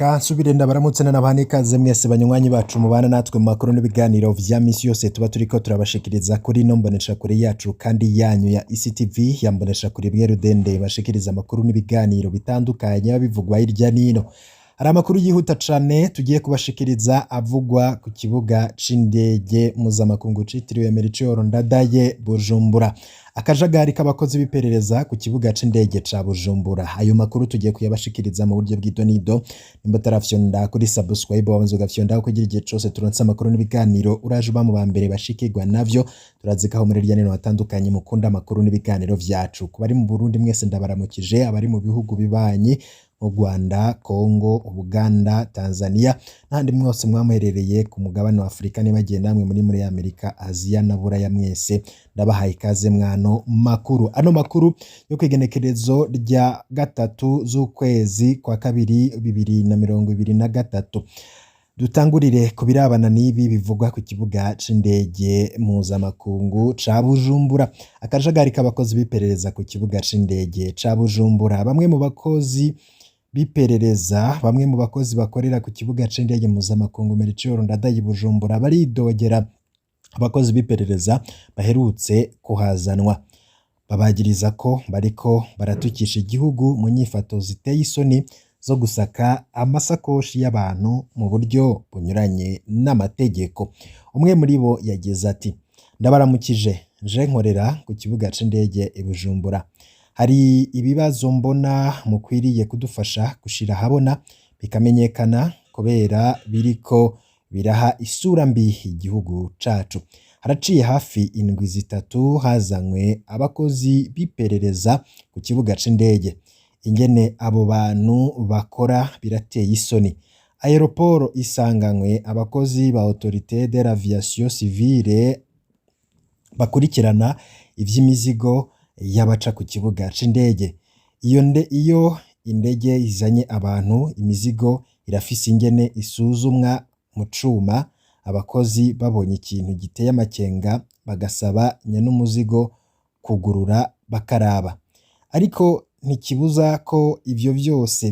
Reka nsubire ndabaramutse nanabaha n'ikaze mwese banywanyi bacu mubana natwe mu makuru n'ibiganiro vya misi yose tuba turiko turabashikiriza kuri ino mboneshakure yacu kandi yanyu ya ECTV, ya mboneshakure imwe rudende bashikiriza amakuru n'ibiganiro bitandukanye bivugwa hirya n'ino. Hari amakuru yihuta cane tugiye kubashikiriza avugwa ku kibuga c'indege mpuzamakungu citiriwe Melchior Ndadaye Bujumbura. Akajagari k'abakozi b'iperereza ku kibuga c'indege ca Bujumbura. Ayo makuru tugiye kuyabashikiriza mu buryo bw'idonido. Nimba utarafyonda kuri subscribe, wabanza ugafyonda kugira igihe cose turonse amakuru n'ibiganiro uraje uba mu ba mbere bashikirwa navyo. Turazikaho muri hirya nino hatandukanye mukunda amakuru n'ibiganiro vyacu. Ku bari mu Burundi mwese ndabaramukije, abari mu bihugu bibanyi mu Rwanda, Congo, Uganda, Tanzania n'ahandi mwose mwamuherereye ku mugabane wa Afurika, nibagiye namwe muri Amerika, Aziya na Buraya, mwese ndabahaye ikaze mwano makuru. Ano makuru yo kwigenekerezo rya 3 z'ukwezi kwa kabiri 2023. Dutangurire ku birabana n'ibi bivugwa ku kibuga c'indege mpuzamakungu ca Bujumbura. Akajagari k'abakozi b'iperereza ku kibuga c'indege ca Bujumbura. Bamwe mu bakozi b'iperereza, bamwe mu bakozi bakorera ku kibuga c'indege mpuzamakungu Melchior Ndadaye Bujumbura baridogera abakozi b'iperereza baherutse kuhazanwa. Babagiriza ko bariko baratukisha igihugu mu nyifato ziteye isoni zo gusaka amasakoshi y'abantu mu buryo bunyuranye n'amategeko. Umwe muri bo yagize ati: "Ndabaramukije, nje nkorera ku kibuga c'indege i Bujumbura. Hari ibibazo mbona mukwiriye kudufasha gushira ahabona bikamenyekana, kubera biriko biraha isura mbi igihugu cacu. Haraciye hafi indwi 3 hazanywe abakozi b'iperereza ku kibuga c'indege. Ingene abo bantu bakora birateye isoni. Aéroport isanganywe abakozi ba Autorité de l'aviation civile bakurikirana ivy'imizigo y'abaca ku kibuga c'indege. Iyo indege izanye abantu, imizigo irafise ingene isuzumwa mu cuma. Abakozi babonye ikintu giteye amakenga, bagasaba nyen'umuzigo kugurura bakaraba. Ariko ntikibuza ko ivyo vyose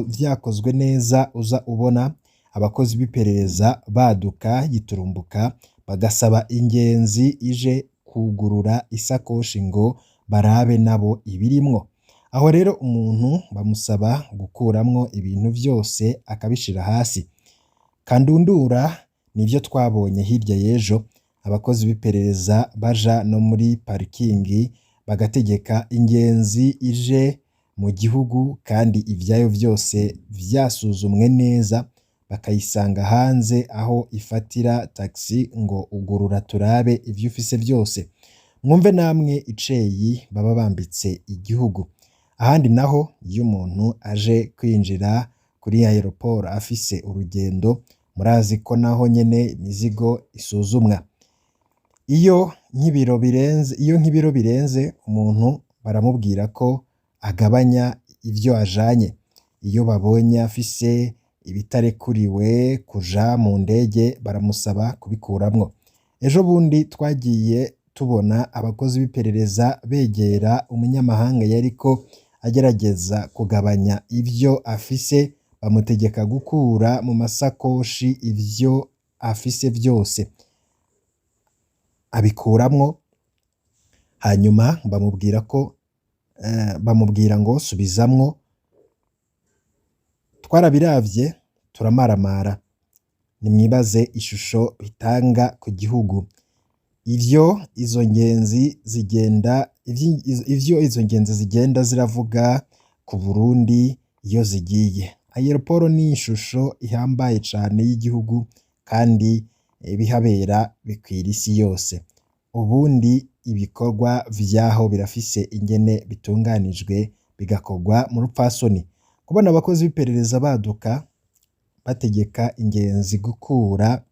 vyakozwe neza, uza ubona abakozi b'iperereza baduka giturumbuka, bagasaba ingenzi ije kugurura isakoshi ngo barabe nabo ibirimwo. Aho rero umuntu bamusaba gukuramwo ibintu vyose akabishira hasi. Kandundura nivyo twabonye hirya y'ejo, abakozi b'iperereza baja no muri parikingi bagategeka ingenzi ije mu gihugu kandi ivyayo vyose vyasuzumwe neza, bakayisanga hanze aho ifatira taxi ngo ugurura turabe ivyo ufise vyose. Mwumve namwe iceyi baba bambitse igihugu. Ahandi naho, iyo umuntu aje kwinjira kuri aéroport afise urugendo, murazi ko naho nyene imizigo isuzumwa. Iyo nk'ibiro birenze, umuntu baramubwira ko agabanya ivyo ajanye. Iyo babonye afise ibitarekuriwe kuja mu ndege, baramusaba kubikuramwo. Ejo bundi twagiye tubona abakozi b'iperereza begera umunyamahanga yariko agerageza kugabanya ivyo afise, bamutegeka gukura mu masakoshi ivyo afise vyose. Abikuramwo, hanyuma bamubwira ngo subizamwo. Twarabiravye turamaramara. Nimwibaze ishusho bitanga ku gihugu. Ivyo izo ngenzi zigenda ziravuga ku Burundi iyo zigiye. Aéroport ni ishusho ihambaye cane y'igihugu, kandi ibihabera bikwira isi yose. Ubundi ibikorwa vyaho birafise ingene bitunganijwe, bigakorwa mu rupfasoni. Kubona abakozi b'iperereza baduka bategeka ingenzi gukura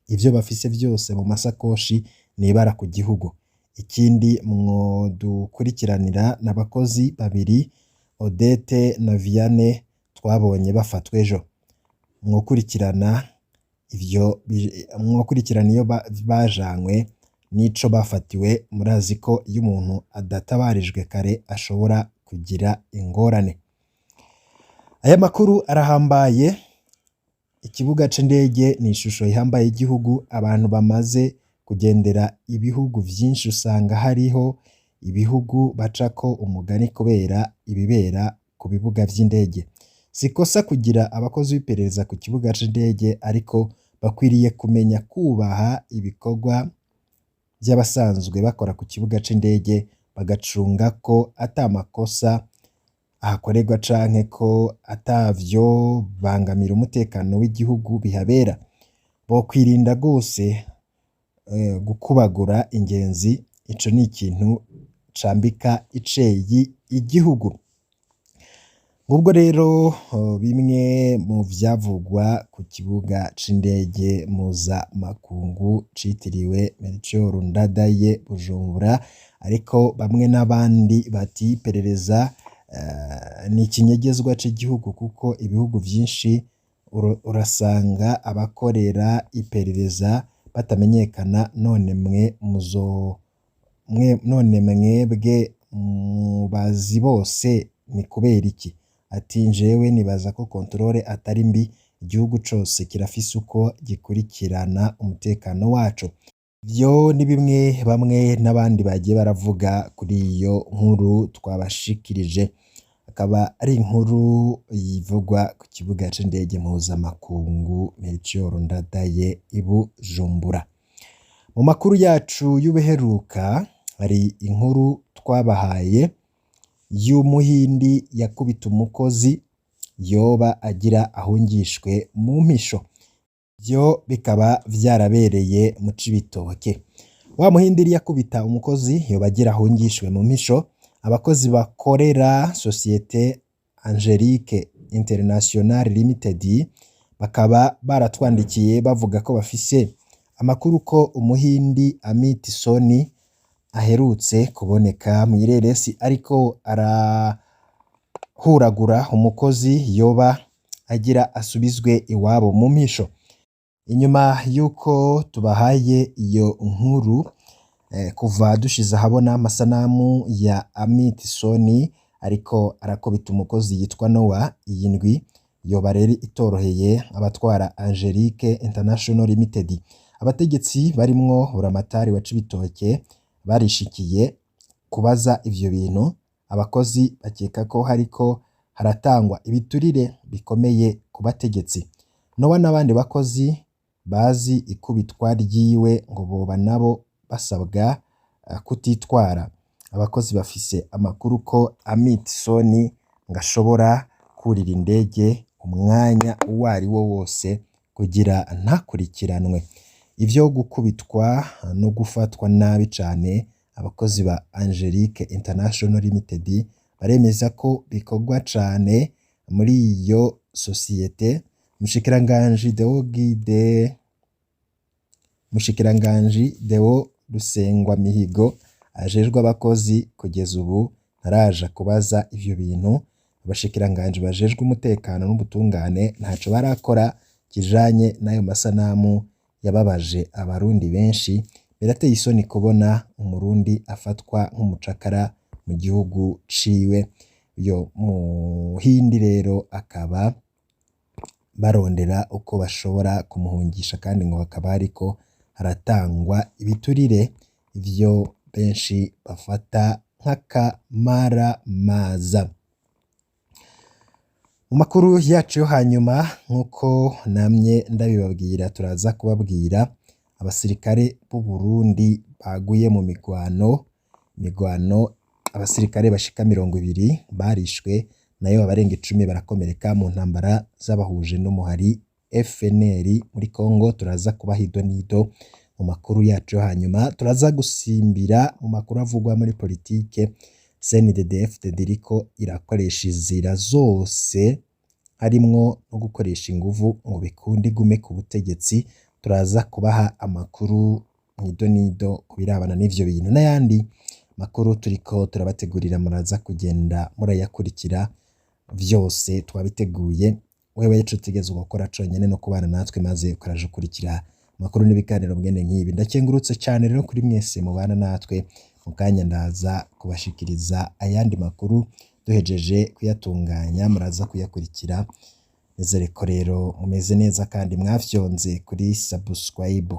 ivyo bafise vyose mu masakoshi n'ibara ku gihugu. Ikindi mwodukurikiranira n'abakozi babiri, Odette na Vianney, twabonye bafatwa ejo. Mwokurikirana iyo bajanywe n'ico bafatiwe. Murazi ko iyo umuntu adatabarijwe kare ashobora kugira ingorane." Aya makuru arahambaye. Ikibuga c'indege ni ishusho ihambaye y'igihugu. Abantu bamaze kugendera ibihugu vyinshi usanga hariho ibihugu bacako umugani kubera ibibera ku bibuga vy'indege. Si ikosa kugira abakozi b'iperereza ku kibuga c'indege, ariko bakwiriye kumenya kubaha ibikorwa by'abasanzwe bakora ku kibuga c'indege, bagacunga ko ata makosa ahakorerwa canke ko atavyo bangamira umutekano w'igihugu bihabera. Bokwirinda rwose gukubagura ingenzi, ico ni ikintu cambika iceyi igihugu. Ngubwo rero bimwe mu vyavugwa ku kibuga c'indege mpuzamakungu citiriwe Melchior Ndadaye Bujumbura, ariko bamwe n'abandi bati iperereza ni ikinyegezwa c'igihugu, kuko ibihugu vyinshi urasanga abakorera iperereza batamenyekana, none mwe muzo mwe, none mwebwe mubazi bose ni kubera iki? Ati njewe nibaza ko contrôle atari mbi, igihugu cose kirafise uko gikurikirana umutekano waco. Ivyo ni bimwe bamwe n'abandi bagiye baravuga kuri iyo nkuru twabashikirije, akaba ari inkuru yivugwa ku kibuga c'indege mpuzamakungu Melchior Ndadaye i Bujumbura. Mu makuru yacu y'ubuheruka hari inkuru twabahaye y'umuhindi yakubita umukozi yoba agira ahungishwe mu mpisho. Ivyo bikaba vyarabereye mu Cibitoke. Wa muhindi yakubita umukozi yoba agira ahungishwe mu mpisho. Abakozi bakorera Société Angelique International Limited bakaba baratwandikiye bavuga ko bafise amakuru ko umuhindi Amit Soni aherutse kuboneka mw'ireresi ariko arahuragura umukozi, yoba agira asubizwe iwabo mu mpisho. Inyuma y'uko tubahaye iyo nkuru, kuva dushize ahabona amasanamu ya Amit Soni ariko arakubita umukozi yitwa Noah, iyi ndwi yoba rero itoroheye abatwara Angelique International Limited. Abategetsi barimwo Buramatari wa Cibitoke barishikiye kubaza ivyo bintu. Abakozi bakeka ko hariko haratangwa ibiturire bikomeye ku bategetsi. Noah n'abandi bakozi bazi ikubitwa ryiwe ngo boba nabo basabwa kutitwara. Abakozi bafise amakuru ko Amit Soni ngo ashobora kurira indege umwanya uwo ari wo wose kugira ntakurikiranwe. Ivyo gukubitwa no gufatwa nabi cane, abakozi ba Angelique International Limited baremeza ko bikorwa cane muri iyo sosiyete. Umushikiranganji Deo Rusengwamihigo ajejwe abakozi kugeza ubu ntaraja kubaza ivyo bintu. Abashikiranganji bajejwe umutekano n'ubutungane ntaco barakora kijanye n'ayo masanamu yababaje abarundi benshi. Birateye isoni kubona umurundi afatwa nk'umucakara mu gihugu ciwe. Uyo muhindi rero akaba barondera uko bashobora kumuhungisha, kandi ngo hakaba hariko haratangwa ibiturire, ivyo benshi bafata nk'akamaramaza. Mu makuru yacu yo hanyuma, nk'uko namye ndabibabwira, turaza kubabwira abasirikare b'u Burundi baguye mu migwano. Abasirikare bashika 20 barishwe, nayo abarenga 10 barakomereka mu ntambara z'abahuje n'umuhari FNL muri Congo. Turaza kubaha ido n'ido mu makuru yacu yo hanyuma. Turaza gusimbira mu makuru avugwa muri politike. CNDD-FDD iriko irakoresha inzira zose, harimwo no gukoresha inguvu, ngo bikunde igume ku butegetsi. Turaza kubaha amakuru mw'ido n'ido ku birabana n'ivyo bintu n'ayandi makuru turiko turabategurira, muraza kugenda murayakurikira. Vyose twabiteguye, wewe ico utegerezwa gukora conyene no kubana natwe, maze ukaraja ukurikira amakuru n'ibiganiro mwene nk'ibi. Ndakengurutse cane rero kuri mwese mubana natwe. Mu kanya ndaza kubashikiriza ayandi makuru. Duhejeje kuyatunganya muraza kuyakurikira. Nizere ko rero mumeze neza kandi mwafyonze kuri subscribe.